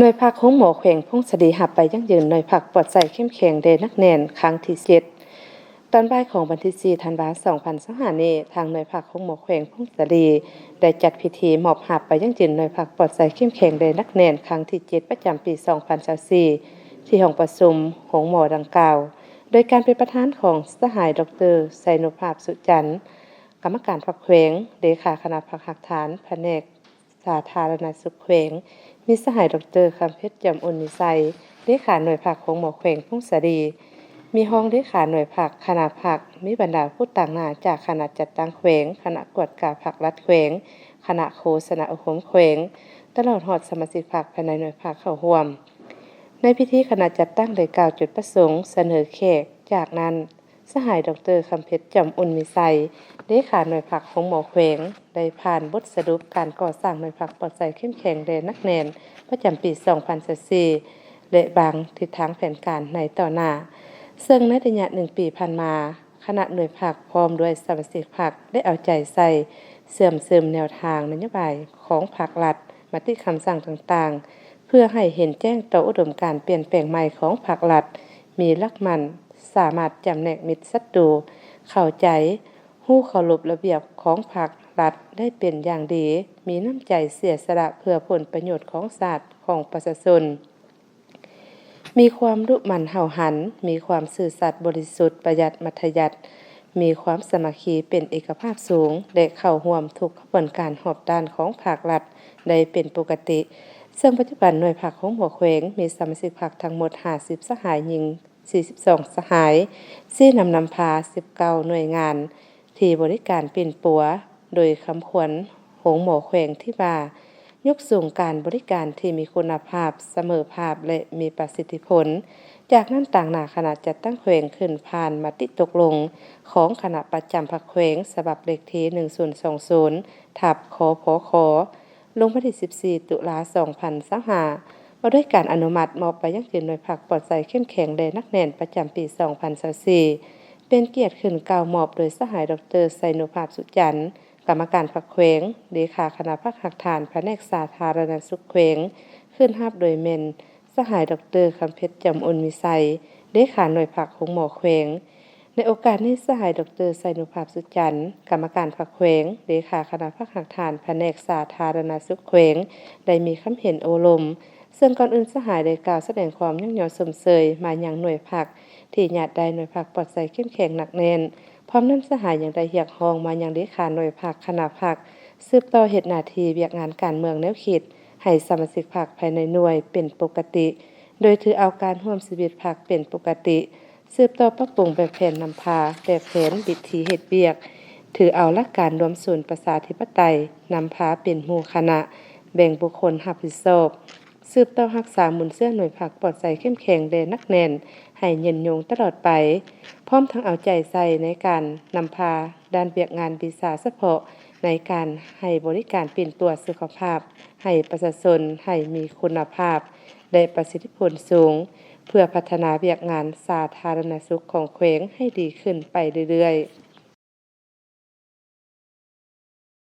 ໜ່ວຍພັກໂຮງໝໍແຂວງຜົ້ງສາລີ ຮັບໄປຢັ້ງຢືນໜ່ວຍພັກປອດໃສເຂັ້ມແຂງ ແລະ ໜັກແໜ້ນ ຄັ້ງທີເຈັດ. ຕອນບ່າຍຂອງວັນທີສີ່ ທັນວາ ສອງພັນຊາວຫ້ານີ້, ທາງໜ່ວຍພັກໂຮງໝໍແຂວງຜົ້ງສາລີ ໄດ້ຈັດພິທີມອບຮັບໄປຢັ້ງຢືນໜ່ວຍພັກປອດໃສເຂັ້ມແຂງ ແລະ ໜັກແໜ້ນ ຄັ້ງທີເຈັດ ປະຈຳປີສອງພັນຊາວສີ່ ທີ່ຫ້ອງປະຊຸມໂຮງໝໍດັ່ງກ່າວ, ໂດຍການເປັນປະທານຂອງສະຫາຍ ດອກເຕີ ໄຊນຸພາບ ສຸຈັນ ກຳມະການພັກແຂວງ, ເລຂາຄະນະພັກຮາກຖານ ພະແນກ ສາທາລະນະສຸກແຂວງ, ມີສະຫາຍ ດອກເຕີ ຄຳເພັດ ຈອມອຸ່ນມີໄຊ, ເລຂາໜ່ວຍພັກໂຮງໝໍແຂວງຜົ້ງສາລີ, ມີຮອງເລຂາໜ່ວຍພັກ, ຄະນະພັກ, ມີບັນດາຜູ້ຕາງໜ້າຈາກຄະນະຈັດຕັ້ງແຂວງ, ຄະນະກວດກາພັກລັດແຂວງ, ຄະນະໂຄສະນາອົບຮົມແຂວງ, ຕະຫຼອດຮອດສະມາຊິກພັກພາຍໃນໜ່ວຍພັກເຂົ້າຮ່ວມ. ໃນພິທີ, ຄະນະຈັດຕັ້ງໄດ້ກ່າວຈຸດປະສົງ, ສະເໜີແຂກ, ຈາກນັ້ນ ສະຫາຍ ດອກເຕີ ຄຳເພັດ ຈອມອຸ່ນມີໄຊ, ເລຂາໜ່ວຍພັກໂຮງໝໍແຂວງ ໄດ້ຜ່ານບົດສະຫຼຸບການກໍ່ສ້າງໜ່ວຍພັກປອດໃສເຂັ້ມແຂງ ແລະ ໜັກແໜ້ນ ປະຈຳປີສອງພັນຊາວສີ່ ແລະ ວາງທິດທາງແຜນການໃນຕໍ່ໜ້າ, ເຊິ່ງໃນໄລຍະໜຶ່ງປີຜ່ານມາ, ຄະນະໜ່ວຍພັກພ້ອມດ້ວຍສະມາຊິກພັກໄດ້ເອົາໃຈໃສ່ເຊື່ອມຊຶມແນວທາງນະໂຍບາຍຂອງພັກລັດ, ມະຕິຄຳສັ່ງຕ່າງໆ ເພື່ອໃຫ້ເຫັນແຈ້ງຕໍ່ອຸດົມການປ່ຽນແປງໃໝ່ຂອງພັກລັດ, ມີຫຼັກໝັ້ນ ສາມາດຈຳແນກມິດສັດຕູ, ເຂົ້າໃຈ, ຮູ້ເຄົາລົບລະບຽບຂອງພັກລັດໄດ້ເປັນຢ່າງດີ, ມີນ້ຳໃຈເສຍສະຫຼະເພື່ອຜົນປະໂຫຍດຂອງຊາດ, ຂອງປະຊາຊົນ, ມີຄວາມດຸໝັ່ນຫ້າວຫັນ, ມີຄວາມຊື່ສັດບໍລິສຸດ, ປະຢັດມັດທະຍັດ, ມີຄວາມສາມັກຄີເປັນເອກະພາບສູງ ແລະ ເຂົ້າຮ່ວມທຸກຂະບວນການຮອບດ້ານຂອງພັກລັດໄດ້ເປັນປົກກະຕິ. ເຊິ່ງປັດຈຸບັນໜ່ວຍພັກໂຮງໝໍແຂວງມີສະມາຊິກພັກທັງໝົດຫ້າສິບສະຫາຍ, ຍິງ ສີ່ສິບສອງສະຫາຍ, ຊີ້ນຳນຳພາສິບເກົ້າໜ່ວຍງານທີ່ບໍລິການປິ່ນປົວ, ໂດຍຄຳຂວັນໂຮງໝໍແຂວງທີ່ວ່າ ຍົກສູງການບໍລິການທີ່ມີຄຸນນະພາບ, ສະເໝີພາບ ແລະ ມີປະສິດທິຜົນ. ຈາກນັ້ນ, ຕາງໜ້າຄະນະຈັດຕັ້ງແຂວງຂຶ້ນຜ່ານມະຕິຕົກລົງຂອງຄະນະປະຈຳພັກແຂວງ ສະບັບເລກທີໜຶ່ງສູນສອງສູນ ທັບ ຄພຄ ລົງວັນທີສິບສີ່ ຕຸລາ ສອງພັນຊາວຫ້າ ວ່າດ້ວຍການອະນຸມັດມອບໃບຢັ້ງຢືນໜ່ວຍພັກປອດໃສເຂັ້ມແຂງ ແລະ ໜັກແໜ້ນ ປະຈຳປີສອງພັນຊາວສີ່ ເປັນກຽດຂຶ້ນກ່າວມອບໂດຍສະຫາຍ ດອກເຕີ ໄຊນຸພາບ ສຸຈັນ ກຳມະການພັກແຂວງ, ເລຂາຄະນະພັກຮາກຖານ ພະແນກສາທາລະນະສຸກແຂວງ, ຂຶ້ນຮັບໂດຍແມ່ນສະຫາຍ ດອກເຕີ ຄຳເພັດ ຈອມອຸ່ນມີໄຊ ເລຂາໜ່ວຍພັກໂຮງໝໍແຂວງ. ໃນໂອກາດນີ້, ສະຫາຍ ດອກເຕີ ໄຊນຸພາບ ສຸຈັນ ກຳມະການພັກແຂວງ, ເລຂາຄະນະພັກຮາກຖານ ພະແນກສາທາລະນະສຸກແຂວງ ໄດ້ມີຄຳເຫັນໂອ້ລົມ, ເຊິ່ງກ່ອນອື່ນສະຫາຍໄດ້ກ່າວສະແດງຄວາມຍ້ອງຍໍຊົມເຊີຍມາຍັງໜ່ວຍພັກທີ່ຍາດໄດ້ໜ່ວຍພັກປອດໃສເຂັ້ມແຂງໜັກແໜ້ນ. ພ້ອມນັ້ນສະຫາຍຍັງໄດ້ຮຽກຮ້ອງມາຍັງເລຂາໜ່ວຍພັກ, ຄະນະພັກ ສືບຕໍ່ເຮັດໜ້າທີ່ວຽກງານການເມືອງແນວຄິດໃຫ້ສະມາຊິກພັກພາຍໃນໜ່ວຍເປັນປົກກະຕິ, ໂດຍຖືເອົາການຮ່ວມຊີວິດພັກເປັນປົກກະຕິ, ສືບຕໍ່ປັບປຸງແບບແຜນນຳພາ, ແບບແຜນວິທີເຮັດວຽກ, ຖືເອົາຫຼັກການລວມສູນປະຊາທິປະໄຕ, ນຳພາເປັນໝູ່ຄະນະ, ແບ່ງບຸກຄົນຮັບຜິດຊອບ, ສືບຕໍ່ຮັກສາມູນເຊື້ອໜ່ວຍພັກປອດໃສເຂັ້ມແຂງ ແລະ ໜັກແໜ້ນໃຫ້ຍືນຍົງຕະຫຼອດໄປ, ພ້ອມທັງເອົາໃຈໃສ່ໃນການນຳພາດ້ານວຽກງານວິຊາສະເພາະ ໃນການໃຫ້ບໍລິການປິ່ນປົວສຸຂະພາບໃຫ້ປະຊາຊົນໃຫ້ມີຄຸນນະພາບ ແລະ ປະສິດທິຜົນສູງ, ເພື່ອພັດທະນາວຽກງານສາທາລະນະສຸກຂອງແຂວງໃຫ້ດີຂຶ້ນໄປເລື້ອຍໆ.